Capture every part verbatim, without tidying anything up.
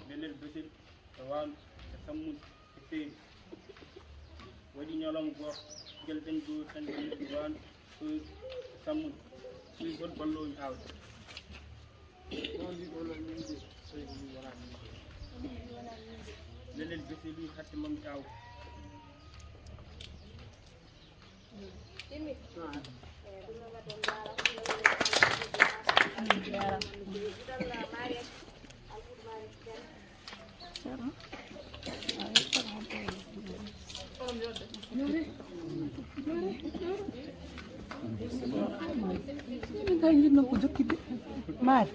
Lelel Besel e Waalo e Sammun e Feeri. Waɗi ñalawma gooto, ngel ɓen goo tan e Waalo e Sammun. Ɗum woni ballooji aawde. Lelel Besel wi hatte mammi aw. Min kay njiɗno ko jokkidde maari.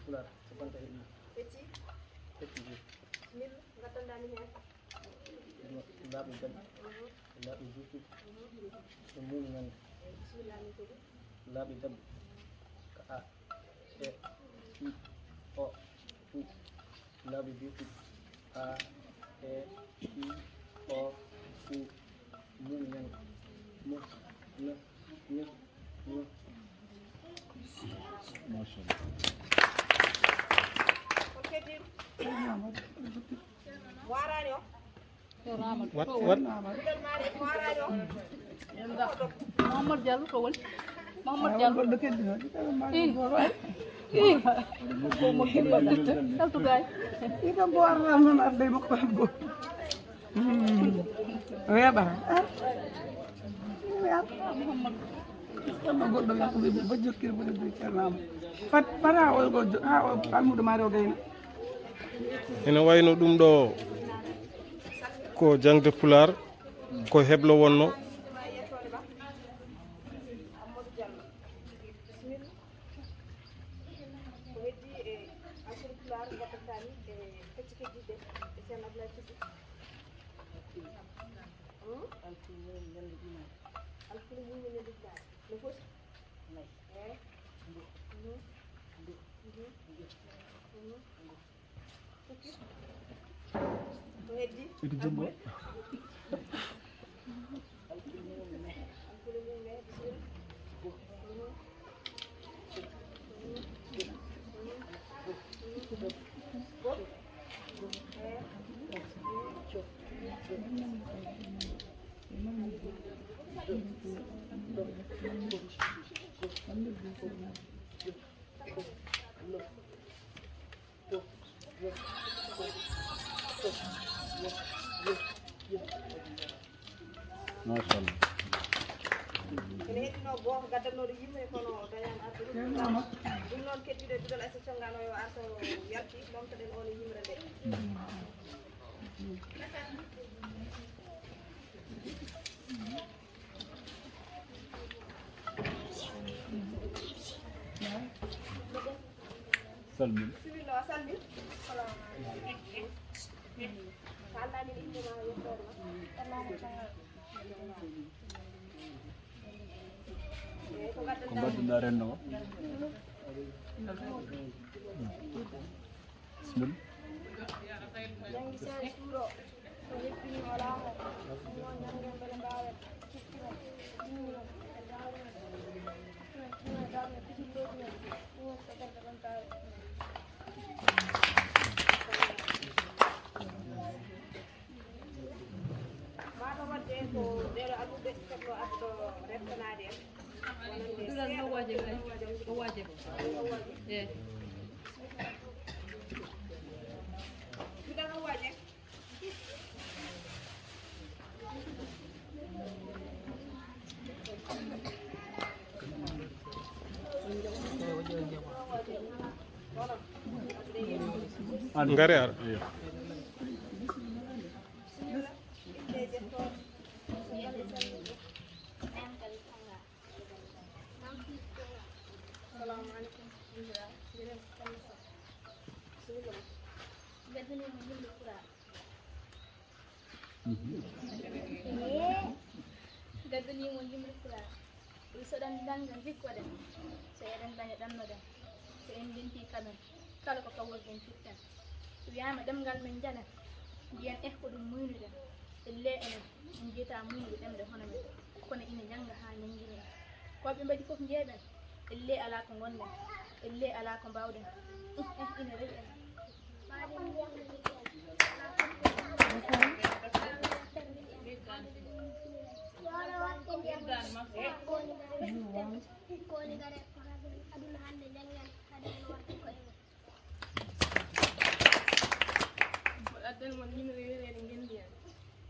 Pulaar, cappanɗe tati e ɗiɗi. Pecci? Pecci joyi. Bismilla, ngaddanɗaa min heen. Laaɓi daɓɓi. Laaɓi juutuɗi. Ɗum mum ñande. Bismilla, min kadi. Laaɓi daɓɓi. Ko A, E, I, O, U. Laaɓi juutuɗi. A, E, I, O, U. Mu, ñan. Mu, ña, ña, ña. Machallah. Ko keddiiɗo? Mo araani o? Wat, wat. Gudal maari e mo araani o? Mamadou Diallo ko woni? Mamadou Diallo. Goɗɗo keddi noon. Ih. Ih. Ko mo keddi noon. Kaltu gaay. Ita mbo arnam noon arde e makko tan goo. Hmm. O weeɓata. Ah. Weeɓata. Kono goɗɗo ngal ko ɓe ba jokkir bo debbo ceernaama. Fat, fat haa o, o, haa o almuudo maari o gayna. Ene wayno ɗum ɗo ko jaŋde pulaar, ko heblo wonno. Ko heddi e alkol pulaar, ngaddantaa min e pecce keddiiɗe e Ceerno Abdoulaye Thioub. Hmm? Alkol mum ñande ɗimaare. Alkol mum ñande ɗimaare. No foti? Nayi. Eh? Ndu. Mhm. Ndu. Mhm. Ndu. Mhm. Ndu. Fukki. Ko heddi? Iti jumbo. Machallah. Ene heddino gooto gaddanooɗo yimre kono dañaani arde ɗum. Ɗum noon keddiiɗo e duɗal Aysata Conngaano yo ar so yalti lomtoɗen oon e yimre nde. Salmin. Bisimilla, salmin. Salaamu aleykum. Ko mbaɗɗunɗaa renndo o? Bismilla. Janngi seeɗa suura o, so hebbini o laamo, ɗum noon ñanngen mbele mbaawen ciftimen, timminon e dawrimen, timminon e dawrimen pitillooji men, ɗum woni ko ɓurta ɗon tawe. Maa ɗo waɗde ko ɗeɗo almuɓe keɓno adduɗo reftanaade en. Duɗal no waaje kay, ko waaje ko. Eh. Duɗal no waaje. Ngare ara. Assalamu aleykum. Bisimilla. Gaddaniimo yimre Pulaar. Ɗum so ɗen njannga, njikkoɗen. So eɗen daña, ɗannoɗen. So en ndenti kamen, kala ko kawruɗen, cuɓten. So wiyaama ɗemngal men, njanen, mbiyen, eh, ko ɗum muynuɗen. Ellee enen, en njiyataa muynuɓe ɗemɗe hono men, kono ina njannga haa njannginee. Ko ɓe mbaɗi fof, njeeɓen. Ellee alaa ko ngonɗen. Ellee alaa ko mbaawɗen. Eh, eh, ina rewi en. Mboɗo addani mon yimre wiyeteende Ngenndiyanke.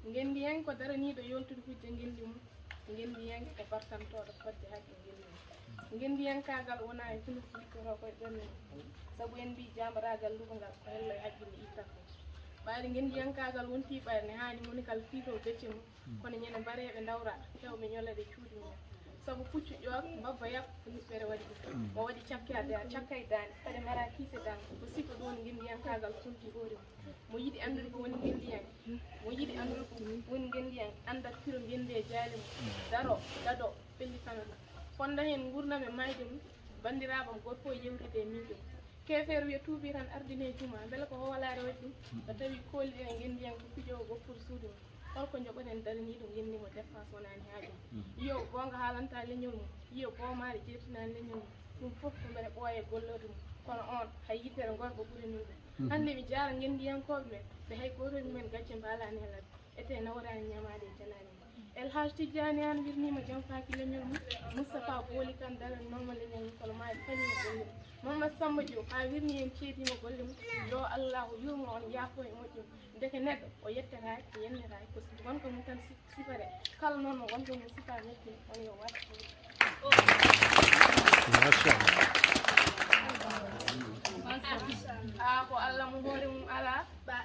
Ngenndiyanke ko daraniiɗo yoltude hujja ngenndi mum. Ngenndiyanke ko bartantooɗo fotde haqqe ngenndi mum. Ngenndiyankaagal wonaa e hunuko liggotoo ko e ɓernde mum. Sabu en mbii jaambaraagal luɓangal ko hello e haqqille ittata ɗum. Ɓayde ngenndiyankaagal wontii ɓayde ne haani moni kala fiito becce mum. Kono ñande mbareeɓe ndawra, heewɓe ñola ɗe cuuɗi mumen. Sabu puccu ƴook, mbabba yaɓ, ko niɓɓere waɗi ɗum. O waɗi cakke a da-, cakke e daande, paɗe marakiise daande. Ko sifa ɗum woni ngenndiyankaagal funti hoore mum. Mo yiɗi anndude ko woni ngenndiyanke, mo yiɗi anndude ko woni ngenndiyanke, anndat firo ngenndi e jaale mum. Daro, dado, fellitano ɗum. Fonda heen nguurndam e maayde mum, banndiraaɓe am, gooto fof yewtida e miijo mum. Keefeero wiya tuubii tan ardinee jumaa, mbele ko hoolaare waɗi ɗum? So tawii kooliɗen e ngenndiyanke ko pijoowo goppuru suudu mum. Holko njoɓoɗen daraniiɗo ngenndi mo dépense wonaani haaju mum? Yiyo goonga haalanta leñol mum, yiyo boomaare jeertinaani leñol mum. Ɗum fof ko mbele ɓooya e gollorɗe mum. Kono oon, hay yitere ngorko ɓurani ɗum. Hannde mi jaara ngenndiyankooɓe men, ɓe hay gooto e mumen gacce mbaalaani e ladde. Etee nawraani ñamaade e janaani mum. El Hadj Tijjaani Aan wirniima jam faaki leñol mum. Moustapha Booli Kan daraniima leñol mum, kono maaɗi faniima golle mum. Mamadou Samba Diop, a wirnii en, ceediima golle mum. Yo Allaahu yurmo on, yaafo e moƴƴum. Ndeke neɗɗo o yettetaake, o yennetaake, ko wonko mum tan si-, sifate. Kala noon mo wonko mum sifa moƴƴum, on yo waɗ. Machallah. Aa, ko Allah mo hoore mum alaa. Ba,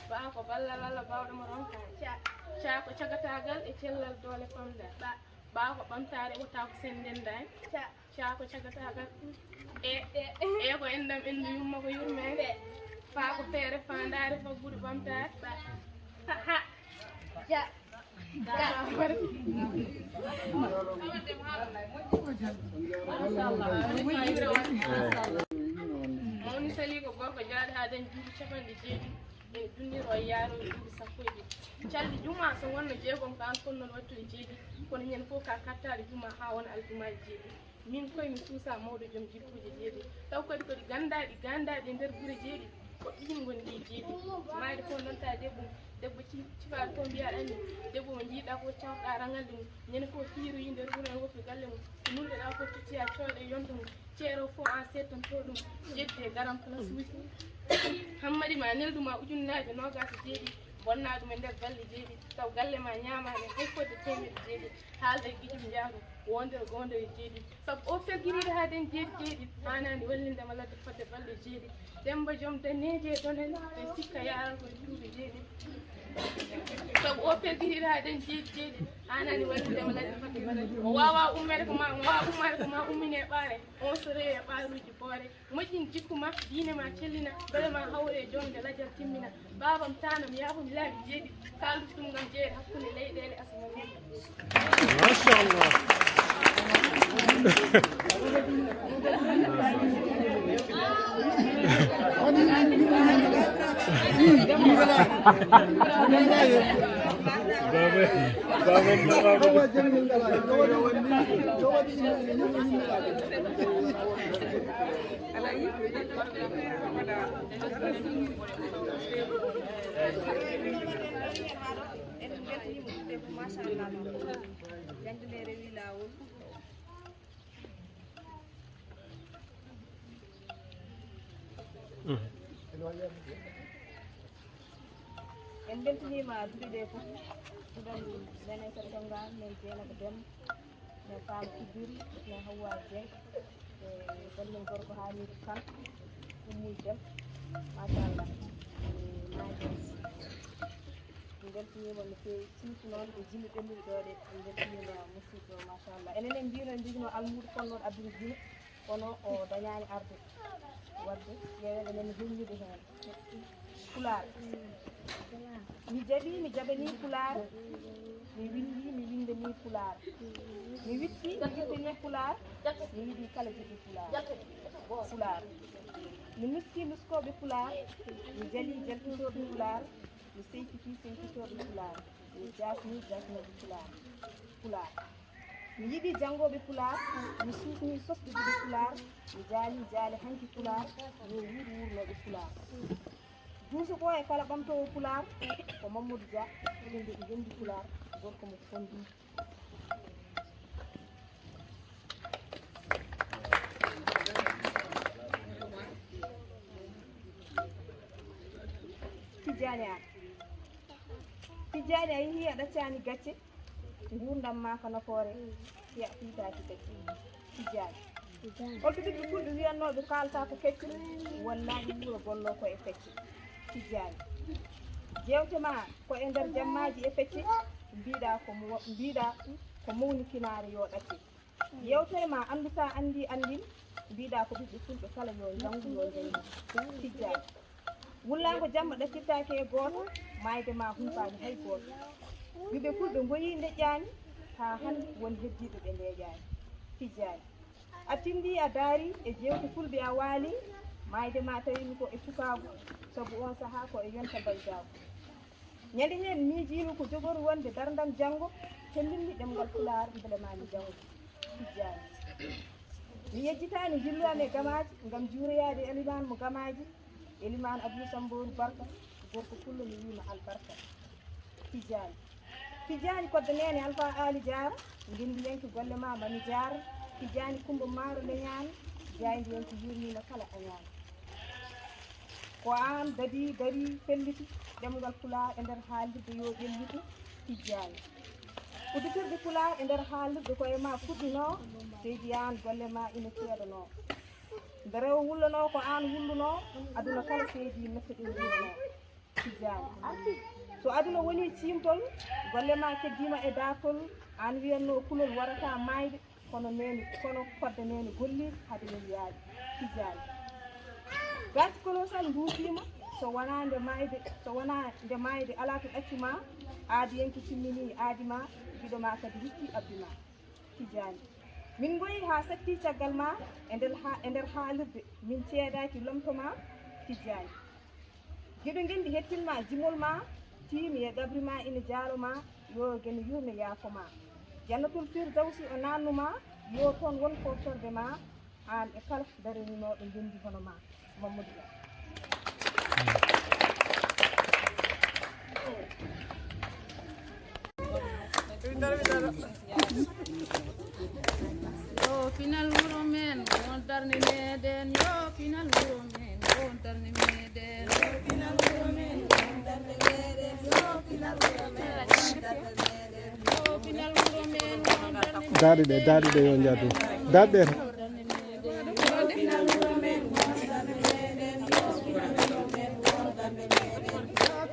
ba ko ballal Allah baawɗo mo ronkaade. Ca, ca ko cagataagal e cellal doole pamɗaa. Ba, ba ko ɓamtaare wota ko sen ndenndaani. Ca, ca ko cagataagal. E, e, e ko enɗam enɗi yumma ko yurmeende. Faa ko feere faandaare faggudu ɓamtaare. Ha, ha. Ja. Ja. Mawni sali ko gorko jaaɗo haa dañ duuɓi capanɗe jeeɗiɗi. Ene dunniroo e yaaroo e duuɓi sappo e ɗiɗi. Calɗi jumaa so wonno jeegom ko aan fotnoo waɗtude jeeɗiɗi, kono ñande fof ka kattaade jumaa haa wona aljumaaji jeeɗiɗi. Min koye mi suusaa mawɗo joom jikkuuji jeeɗiɗi. Taw kadi ko ɗi ganndaaɗi, ganndaaɗi e nder gure jeeɗiɗi, ko ɗiin ngoni ɗi jeeɗiɗi. Maayde fof noddaa debbo mum, debbo ci-, cifaaɗo fof mbiyaa anni, debbo mo njiiɗaa ko cawɗaa rangalde mum, ñande fof hiiroyi nder wuro en woppi galle mum, ko nulɗo-ɗaa fof tottiyaa coyɗa e yonta mum. Ceerno fof aan seettanto ɗum, ƴetti e garam place uji. Hammadi ma neldu ma ujunnaaje noogaas e jeeɗiɗi, bonnaa ɗum e nder balɗe jeeɗiɗi, taw galle ma ñaamaani hay fodde teemedde jeeɗiɗi, haalda e gijum njaadu, wondere goonde e jeeɗiɗi. Sabu o fergiriiɗo haa dañ jeeɗi jeeɗiɗi, haanaani wallinde ma ladde fodde balɗe jeeɗiɗi. Demmba joom daneeji e donel, ɓe sikka yaran ko e duuɓi jeeɗiɗi. Sabu o fergiriiɗo haa dañ jeeɗi jeeɗiɗi, haanaani wallinde ma ladde fodde balɗe. O waawaa ummeede ko ma, o waawaa ummaade ko ma ummine e ɓaare. On so rewi e ɓaaruuji boore, moƴƴin jikku ma, diine ma cellina, beele ma hawre e joomde lajal timmina. Baabam, taanam, yaafam laabi jeeɗiɗi, kaaldu ɗum ngam jeyeede hakkunde leyɗeele asamaan. Machallah. Baba, baba, baba. En mbeltaniima ɗum debbo, machallah. Jannde nde rewi laawol. En mbeltaniima duɗe ɗe fof. Duɗal men e Sere Tonga, men Jeynaba Demba. Min Faama Kibbiri, min Hawwa Dieng, e bannun gorko Hamidou Kane, Ummu Dem, machallah, e Madias. Min mbeltaniima no feewi, surtout noon e jimɗi ɓennuɗi ɗo ɗe, min mbeltaniima musidɗo, machallah. Enen en mbino en njoginoo almuudo fonnooɗo addude jime, kono o dañaani arde. Waɗde ƴeewere men heññude heen. Pulaar. Mi jaɓi, mi jaɓani Pulaar. Mi winndi, mi winndani Pulaar. Mi witti, mi wittani Pulaar. Mi yiɗi kala jiɗi Pulaar. Pulaar. Mi nuski nuskooɓe Pulaar. Mi jali jalkitooɓe Pulaar. Mi seytiki seytitooɓe Pulaar. Mi jaasni jaasnooɓe Pulaar. Pulaar. Mi yiɗi janngooɓe Pulaar, mi suusni sosɓe ɗiɗi Pulaar, mi jaali jaale hanki Pulaar, yo wuur wuurnooɓe Pulaar. Duuso ɓooya kala ɓamtoowo Pulaar, ko Mamadou Dia, eɗen mbeɗi ngenndi Pulaar, gorko mo fondi. Tijjaani Aan. Tijjaani a yehii a ɗaccaani gacce. Nguurndam maa ko nafoore, hiya fiitaaki kadi. Tijjaani. Holto ɓiɓɓe fulɓe wiyannooɓe kaalata ko kecce, wallaahi wuro gollo ko e pecce. Tijjaani. Jeewte maa ko e nder jammaaji e pecce, mbiɗa ko mo-, mbiɗa ko mawnikinaare yo ɗacce. Yewtere ma anndu sa anndi anndin, mbiɗa ko ɓiɓɓe fulɓe kala yo njanngu yo njanngu. Tijjaani. Wullaango jamma ɗaccirtaake e gooto, maayde ma humpaani hay gooto. Ɓiɓɓe fulɓe ngoyii ndeƴƴaani, haa hannde won heddiiɓe ɓe ndeeƴaani. Tijjaani. A tinndii a daarii e jeewte fulɓe a waalii, maayde ma tawimi ko e cukaagu, sabu oon sahaa ko e yonta mbaydaagu. Ñande heen miijiimi ko jogori wonde darndam janngo, tellinmi ɗemngal Pulaar mbele ma mi janngo. Tijjaani. Mi yejjitaani njillu am e gamaaji ngam juuroyaade elimaan mo gamaaji, elimaan Abdul Sambooru Barka, gorko pullo mi wiima albarka. Tijjaani. Tijjaani kodde neene Alfaa Aali Jaara, ngenndiyanke golle ma mami jaar, Tijjaani Kummba Maaro leñaani, jaayndiyanke yurmiima kala añaani. Ko aan dadii, darii, felliti ɗemngal Pulaar e nder haalirde yo ƴelliti Tijjaani. Udditirde Pulaar e nder haalirde ko e ma fuɗɗinoo, seydi aan golle ma ina ceedanoo. Nde rewo wullanoo ko aan wullunoo, aduna kala seydi neffe ɗum wuuranoo. Tijjaani. So aduna woni ciimtol, golle ma keddiima e daartol, aan wiyatnoo kulol warata maayde, kono neene, kono fodde neene golliiɗo hade men yaade. Tijjaani. Gasi kolosal nduusiima, so wonaa nde maayde, so wonaa nde maayde alaa to ɗaccu ma, aadiyanke timmini aadi ma, giɗo ma kadi rutti abbi ma. Tijjaani. Min ngoyi haa satti caggal ma e nder ha-, e nder haalirde, min ceedaaki lomto ma, Tijjaani. Giɗo ngenndi hettin ma jimol ma, tiimi e gabri ma ina jaalo ma, yo geno yurme yaafo ma. Jannatul Firdawsi o naannu ma, yo toon won foftorde ma, aan e kala daroninooɗo ngenndi hono ma, Mamadou Dia. Yo pinal wuro men, won darnde meɗen. Yo pinal wuro men, won darnde meɗen. Yo pinal wuro men, won darnde meɗen. Yo pinal wuro men, won darnde meɗen. Yo pinal wuro men, won darnde meɗen. Daaɗe ɗe, daaɗe ɗe yo njaadu. Daaɗe ɗe. Yo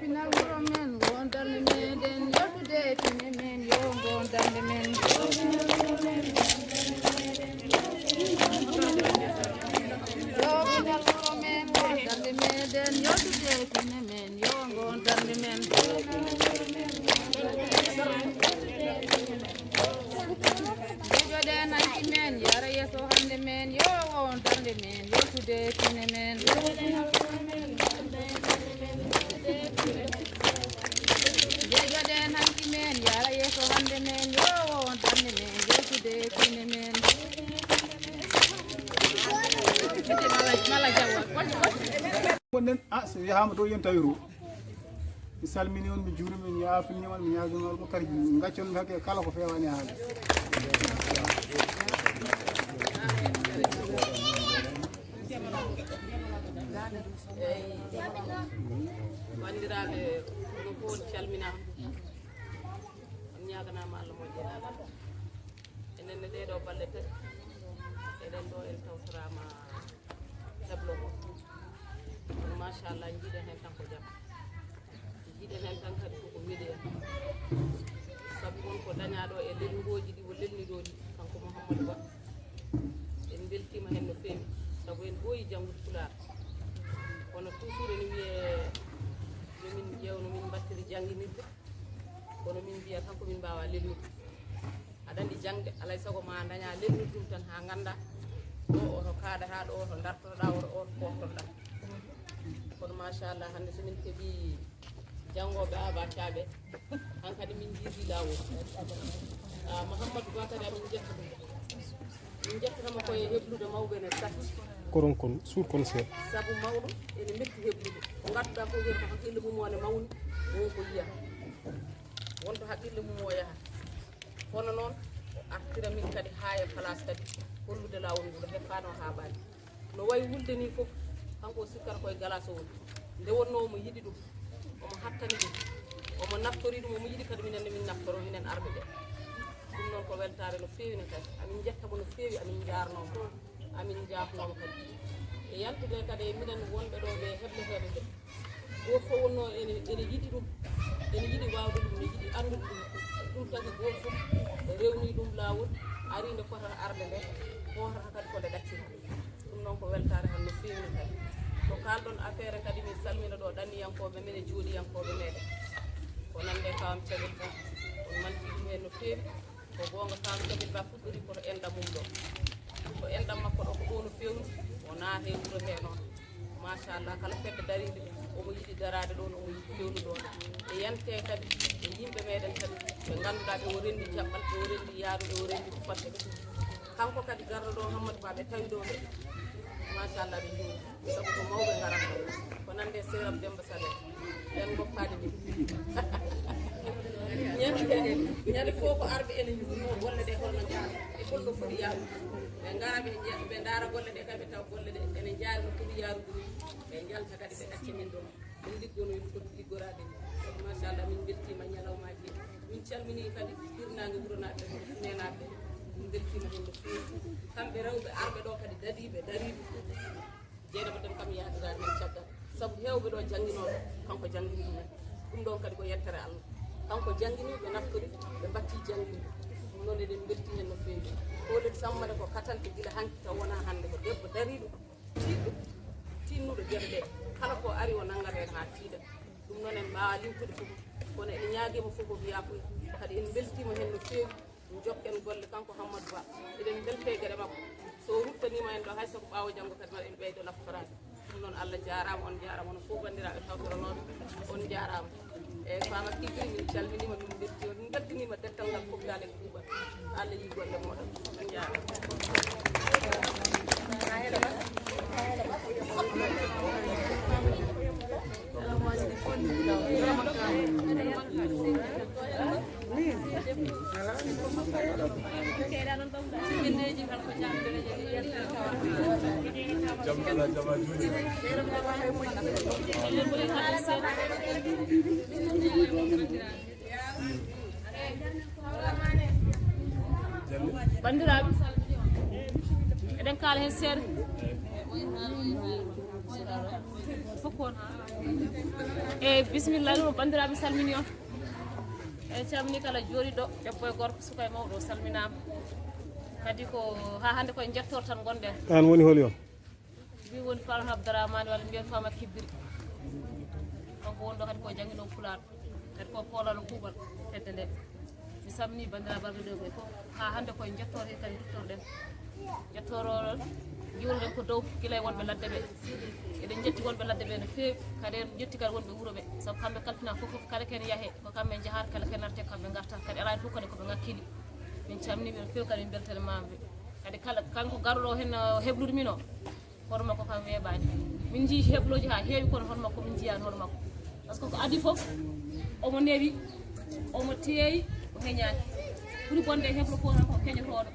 pinal wuro men, won darnde meɗen. Yottude pine men, yo ngon darnde men. Yo pinal wuro men, won darnde meɗen. Yottude pine men, yo ngon darnde men. Jojoɗen hanki men, yara yeeso hannde men, yo won darnde men, yottude pine men. Jojoɗen hanki men, yara yeeso hannde men, yo won darnde men, yottude pine men. Mala, mala jawol. Gonɗen, ah, so yahaama ɗo, yon tawi ro. Mi salmini on, mi juurima, mi yaafini on, mi ñaagima on, kadi gaccon hakke kala ko feewaani haala. Eyi, banndiraaɓe, onon fof on calminaama. On ñaaganaama Allah moƴƴere. Enen ne ɗee ɗoo balɗe tati, eɗen ɗo, en tawtoraama heblo ngo. Kono machallah, njiiɗen heen tan ko jam. Njiiɗen heen tan kadi koko weli en. Sabu won ko dañaaɗo e lelnigooji ɗi o lelni ɗo ɗi, kanko Mouhamadou Ba. En mbeltiima heen no feewi. Sabu en ɓooyi janngude Pulaar. Kono toujours ene wiyee yo min ƴeew no min mbattiri jannginirde. Kono min mbiya tan ko min mbaawa lelnude. Aɗa anndi jaŋde, alaa e sago ma daña lelnude ɗum tan haa ngannda ɗo oto kaadata, ɗo oto dartotoɗa, oto, oto poftotoɗa. Kono machallah, hannde so min keɓii janngooɓe Abacaɓe, hankadi min jirdi laawol. Ah, Mouhamadou Ba kadi amin jetta ɗum. Min jettata mo koye heblude mawɓe ne tati. Koron kon, suur kon seeɗa. Sabu mawɗo ene metti heblude. Ko ngadduɗa fof wiyata ko haqqille mum o ne mawni, won ko yiya. Wonto haqqille mum o yaha. Kono noon, o artira min kadi haa e place kadi, hollude laawol ngol o heppano haa ɓaali. No wayi wulde ni fof, kanko o sikkata koye galas o woni. Nde wonno omo yiɗi ɗum, omo hattani ɗum, omo naftori ɗum, omo yiɗi kadi minen ne min naftoro, minen arɓe ɓe. Ɗum noon ko weltaare no feewi ne kadi. Amin njetta mo no feewi, amin njaarnoo mo, amin njaafnoo mo kadi. E yaltude kadi e minen wonɓe ɗo ɓe hebleteeɓe ɓe. Gooto fof wonno ene, ene yiɗi ɗum, ene yiɗi waawde ɗum, ene yiɗi anndude ɗum. Ɗum tagi gooto fof rewni ɗum laawol, ari nde fotata arde nde, hootata kadi ko nde ɗaccira. Ɗum noon ko weltaare hannde no feewi no kadi. Ko kaalɗon affaire kadi, min salmina ɗo ɗanniyankooɓe men e jooɗiyankooɓe meɗen. Ko nande kawam Caɓel Ba, on manti ɗum heen no feewi. Ko goonga, kawam Caɓel Ba fuɗɗori ko to enɗam mum ɗo. Ko enɗam makko ɗo, ko ɗo no fewndi, o naata e wuro he noon. Machallah, kala fedde dariinde, omo yiɗi daraade ɗoon, omo yiɗi fewnude ɗoon. E yante kadi, e yimɓe meɗen kadi, ɓe ngannduɗaa ɓe o renndi jaɓɓal, ɓe o renndi yaarude, o renndi huɓɓande. Kanko kadi garɗo ɗo, Hammadou Ba, ɓe tawi ɗo ɓe. Machallah, ɓe njuuri. Sabu ko mawɓe ngarata. Ko nande Seerab Demba Sale. Ɓen ngoppaade min. Ñande, ñande fof ko arɓe ene njuurno golle ɗe holno njaara. E holno foti yaarude. Ɓe ngara ɓe nje-, ɓe ndaara golle ɗe kadi, ɓe tawa golle ɗe ene njaari no foti yaarude ni. Ɓe njalta kadi ɓe ɗacca min ɗo. Min liggono, min poti liggoraade. Machallah, min mbeltiima ñalawmaaji. Min calminii kadi hirnaange wuronaaɓe ɓe, neenaaɓe ɓe. Min mbeltiima heen no feewi. Kamɓe rewɓe arɓe ɗo kadi dadiiɓe, dariiɓe. Jeynaba Dem kam yaadiraani heen caggal. Sabu heewɓe ɗo jannginooɓe, kanko janngini ɗumen. Ɗum ɗoon kadi ko yettere Allah. Kanko janngini, ɓe naftori, ɓe mbattii jannginde. Ɗum noon eɗen mbeltii heen no feewi. Kowlet Sammata ko katante gila hanki taw wonaa hannde, ko debbo dariiɗo. Tiiɗɗo, tinnuɗo geɗe ɗe, kala ko ari o nanngata heen haa tiiɗa. Ɗum noon en mbaawa limtude fof, kono en ñaagiima fof ko mbiyaa fof, kadi en mbeltiima heen no feewi. Jokken golle kanko Hammadou Ba, eɗen mbeltee geɗe makko. So o ruttaniima en ɗo, hay so ko ɓaawo janngo kadi, mbaɗa en ɓeydo naftoraade. Ɗum noon, Allah jaaraama, on njaaraama, onon fof banndiraaɓe tawtoronooɓe, on njaaraama. Eeyi, Faama Kibiri, min calminiima, min mbeltii, min mbeltiniima dental ngal fof, gaale kuuɓal. Allah yii golle mooɗon. On njaaraama. Banndiraaɓe, eɗen kaala heen seeɗa. Fof ko on. Eeyi, bisimilla, ɗum banndiraaɓe, salmini on. En calmini kala jooɗiiɗo, debbo e gorko, suka e mawɗo, salminaama. Kadi ko haa hannde koye njettoor tan ngonɗen. Aan woni holi on? Mbiɗo woni Faama Abdourahmane, walla mbiyen Faama Kibbiri. Kanko woni ɗo kadi ko jannginoowo Pulaar, kadi ko koolano kuuɓal fedde nde. Mi salminii banndiraaɓe arɓe ɗo ɓe fof. Haa hannde koye njettoor he kadi nduttorɗen. Njettoor o ɗon, njiwruɗen ko dow gila e wonɓe ladde ɓe. Eɗen njetti wonɓe ladde ɓe no feewi, kadi en njetti kadi wonɓe wuro ɓe. Sabu kamɓe kalfinaa fof, fof kala ko en yahee, ko kamɓe en njahaata, kala ko en artee, ko kamɓe ngarta. Kadi alaa fof kadi ko ɓe ngakkili. Min calminii ɓe no feewi, kadi min mbeltaniima ɓe. Kadi kala, kanko garɗo o heen, o heblude min o, hoto makko kam weeɓaani. Min njii heblooji haa heewi, kono hoto makko min njiyaani hoto makko. Par ce que ko adii fof, omo newi, omo teeyi, o heñaaki. Ɓuri bonde e heblo fof tan ko keñotooɗo.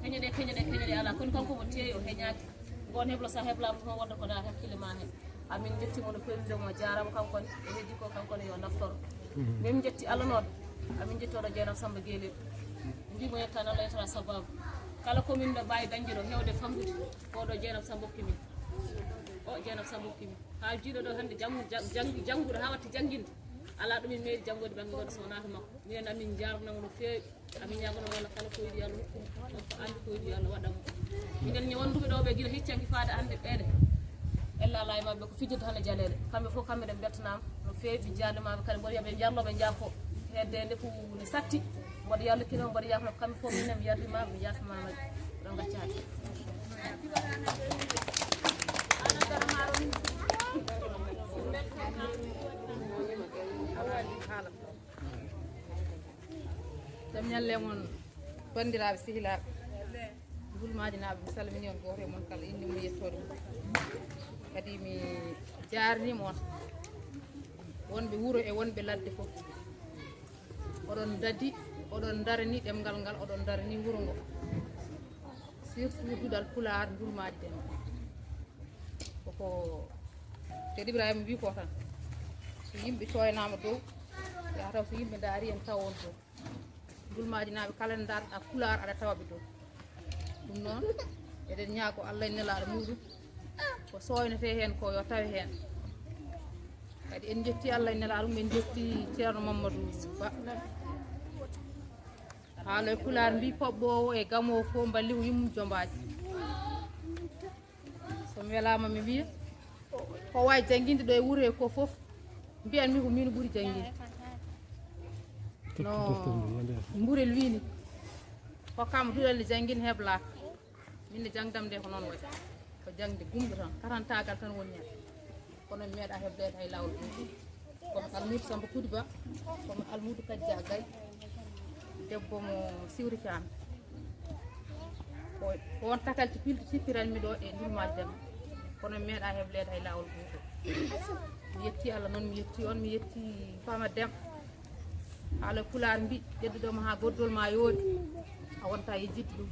Keñoɗe, keñoɗe, keñoɗe alaa. Kono kanko omo teeyi, o heñaaki. Ngoon heblo, so a heblaama toon, wonde ko naata hakkille ma heen. Amin njetti mo no feewi, nde mo jaaraama kanko ne, e heddi ko kanko ne yo naftoro. Min njetti Allah noon, amin njetti oɗo Jeynaba Samba Guelel. Mbii mo yettani Allah, yettata sababu. Kala ko min no mbaawi dañde ɗo, heewde famɗude, ko oɗo Jeynaba Samba hokki min. O Jeynaba Samba hokki min. Haa jiiɗo ɗo hannde janngu-, jang-, janngi-, janngude haa watti jannginde. Alaa ɗo min meeri janngoyde bannge goɗɗo so wonaa to makko. Minen amin njaarnamo no feewi. Amin ñaaganoo Allah kala ko yiɗi Allah hokku mo, kala ko anndi ko yiɗi Allah waɗa mo. Minen ñi wonduɓe ɗo ɓe gila heccanki faade hannde ɓeeɗe. Ella alaa e maɓɓe ko fijirde tan e jaleeɗe. Kamɓe fof kamɓe ɓe mbeltanaama no feewi, ɓe njaarnimaama kadi mboɗo wiya ɓe njarlo ɓe njaafo. Hedde nde ko ne satti. Mboɗo yalla kino mboɗo yaafno kamɓe fof minen mi yardimaama mi yaafamaama ɗo ngaccaade. Jam ñalle mon, banndiraaɓe sehilaaɓe, Gulmaaji naaɓe, mi salmini on gooto e mon kala, innde mum e yettoode mum. Kadi mi jaarniima on, wonɓe wuro e wonɓe ladde fof. Oɗon ndadi, oɗon ndarani ɗemngal ngal, oɗon ndarani wuro ngo. Surtout duɗal Pulaar, Ndulmaaji Demba. Koko Seydi Ibrahima wi ko tan, so yimɓe cooynaama dow, yaa taw so yimɓe ndaari en taw on dow. Ndulmaaji naaɓe kala ndarɗa Pulaar aɗa tawa ɓe dow. Ɗum noon, eɗen ñaago Allah e nelaaɗo muɗum, ko sooynetee heen ko yo tawe heen. Kadi en njetti Allah e nelaaɗo mum, en njetti Ceerno Mamadou Ba. Haaloy Pulaar mbi, poɓɓoowo e gamoowo fof mballi ko yummum jombaaji. So mi welaama mi wiya, ko wawi jannginde ɗo e wuro he ko fof, mbiyanmi ko min ɓuri jannginde. No Mburel wini, hokkama duɗal nde janngin heblaaka. Min ne jangdam nde ko noon waɗi. Ko jangde gumɗo tan, karantagal tan woni hen. Kono mi meeɗa hebleede hay laawol gooto. Komi Almuudu Samba Kudi Ba, komi Almuudu Kajja Gay, debbo mo Siwri Caam. Ko, ko on takalti pilti sippiranmi ɗo e Ndulmaaji Dem. Kono mi meeɗa hebleede hay laawol gooto. Mi yetti Allah noon, mi yetti on, mi yetti Fama Dem. Haala Pulaar mbi, ƴedduɗo ma haa goddol ma yooɗi, a wonta e jiddu ɗum.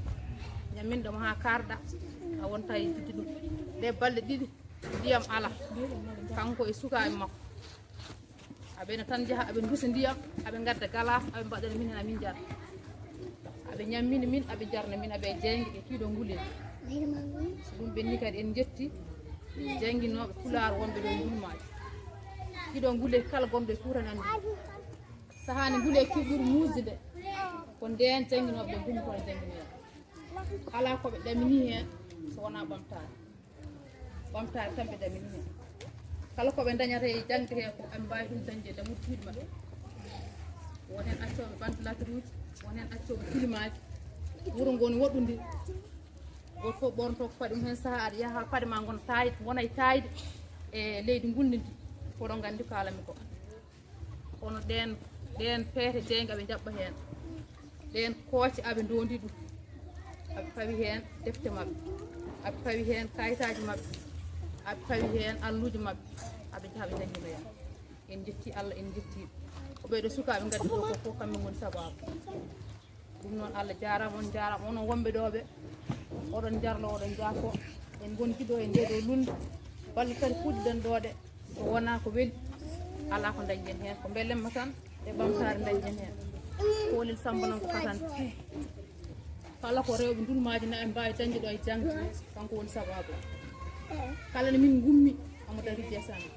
Ñamminɗo ma haa kaarɗa, a wonta e jiddu ɗum. Ɗe balɗe ɗiɗi, ndiyam ala. Kanko e sukaaɓe makko. Aɓe no tan njaha, aɓe ndusa ndiyam, aɓe ngadda galaas, aɓe mbaɗana min heen, amin njara. Aɓe ñammina min, aɓe jarna min, aɓe jeynge, ɓe kiiɗo ngule. So ɗum ɓenni kadi en njetti jannginooɓe Pulaar wonɓe ɗo e Ndulmaaji. Kiiɗo ngule kala gonɗo e Fuuta nandi. Sahaani ngule ki ɓuri muusde nde. Ko ndeen jannginooɓe ɓe ngummi kono jannginoya. Alaa ko ɓe ɗamini heen so wonaa ɓamtaare. Ɓamtaare tan ɓe ɗamini heen. Kala ko ɓe ndañata e jaŋde hee ko ɓe mbaawi ɗum dañde e damuɗi cuuɗi maɓɓe. Won heen accooɓe ventilateur uji, won heen accooɓe kilimaaji. Wuro ngoo no woɗɗude. Gooto fof ɓornotoo ko faɗi mum heen sahaa aɗa yaha haa paɗe maa ngona taayde, ngona e taayde e leydi ngulndi ndi. Ko ɗo nganndi kaalanmi ko. Kono ɗeen, ɗeen peete jeynga ɓe njaɓɓa heen. Ɗeen kooce aɓe ndoondi ɗum. Aɓe pawi heen defte maɓɓe. Aɓe pawi heen kayitaaji maɓɓe. Aɓe pawi heen alluuje maɓɓe. Aɓe njaha ɓe njannginoya. En njetti Allah, en njetti ɓe. Ko ɓee ɗo sukaaɓe ngaddi ɗo ko fof kamɓe ngoni sabaabu. Ɗum noon Allah jaaraama, on njaaraama, onon wonɓe ɗo ɓe. Oɗon njarlo, oɗon njaafo. En ngonti ɗo e ndee ɗo lunde. Balɗe tati puɗɗiɗen ɗo ɗe. So wonaa ko weli, alaa ko ndañɗen heen. Ko mbelemma tan e ɓamtaare ndañɗen heen. Koolel Samba noon ko katante. Kala ko rewɓe Ndulmaaji na en mbaawi dañde ɗo e jaŋde, kanko woni sabaabu. Kala no min ngummi, omo darii jeesaani.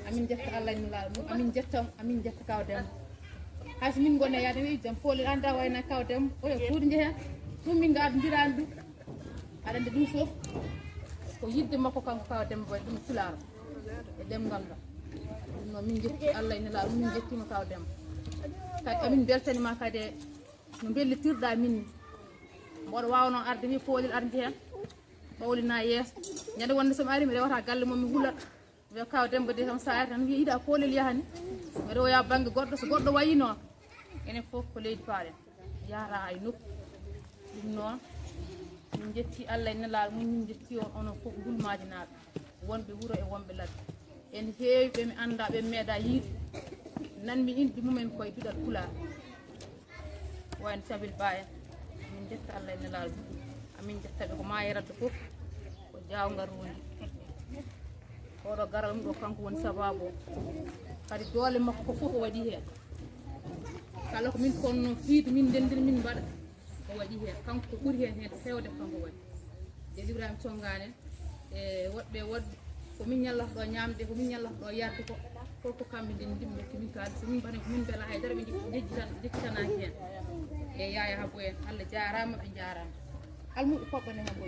Amin njetta Allah e Nulaaɗo mum, amin njetta, amin njetta Kaw Demba. Hay so min ngoni e yaade wi jam, Koolel anndaa wayna Kaw Demba, oya Fuuta njehen. Ɗum min ngaadondiraani ɗum. Aɗa anndi ɗum fof ko yiɗde makko kanko Kaw Demba waɗi ɗum Pulaar e ɗemngal ngal. Ɗum noon min njetti Allah e Nelaaɗo, min njettiima Kaw Demba. Kadi amin mbeltaniima kadi e no mbellitirɗaa min ni. Mboɗo waawnoo arde wi Koolel ar njehen, ɓawlinaa yeeso. Ñande wonde so mi ari mi rewata galle mum mi hulat. Mi wiya Kaw Demba de kam so ari tan wiya yiɗa Koolel yahani. Mi rewoya bannge goɗɗo, so goɗɗo wayi noon. Enen fof ko leydi paaɗen. Yahata hay nokku. Ɗum noon, min njetti Allah e Nelaaɗo mum, min njetti on onon fof Ndulmaaji naaɓe, wonɓe wuro e wonɓe ladde. En heewi ɓe mi annda, ɓe mi meeɗa yiide. Nanmi inɗe mumen koye duɗal Pulaar. Wayno Cabil Ba en. Min njetta Allah e Nelaaɗo mum. Amin njetta ɓe ko maayeradde fof. Ko jaawngal rondi. Oɗo garal mum ɗo kanko woni sabaabu o. Kadi doole makko ko fof o waɗi heen. Kala ko min ponno fiide, min ndenndira, min mbaɗa, o waɗi heen. Kanko ko ɓuri heen heen fewde ko kanko waɗi. Ceerno Ibrahima Conngaane e woɗɓe e woɗɓe, ko min ñallata ɗo ñaamde, ko min ñallata ɗo yarde ko. Ko kamɓe ndin ndimɓe kimin kaali so min mbane ko min mbela haydara ɓe jejjitan jeccitanaaki heen. E yaaya habbo en Allah jaaraama ɓe njaaraama. Almuɓe koɓɓane habbo.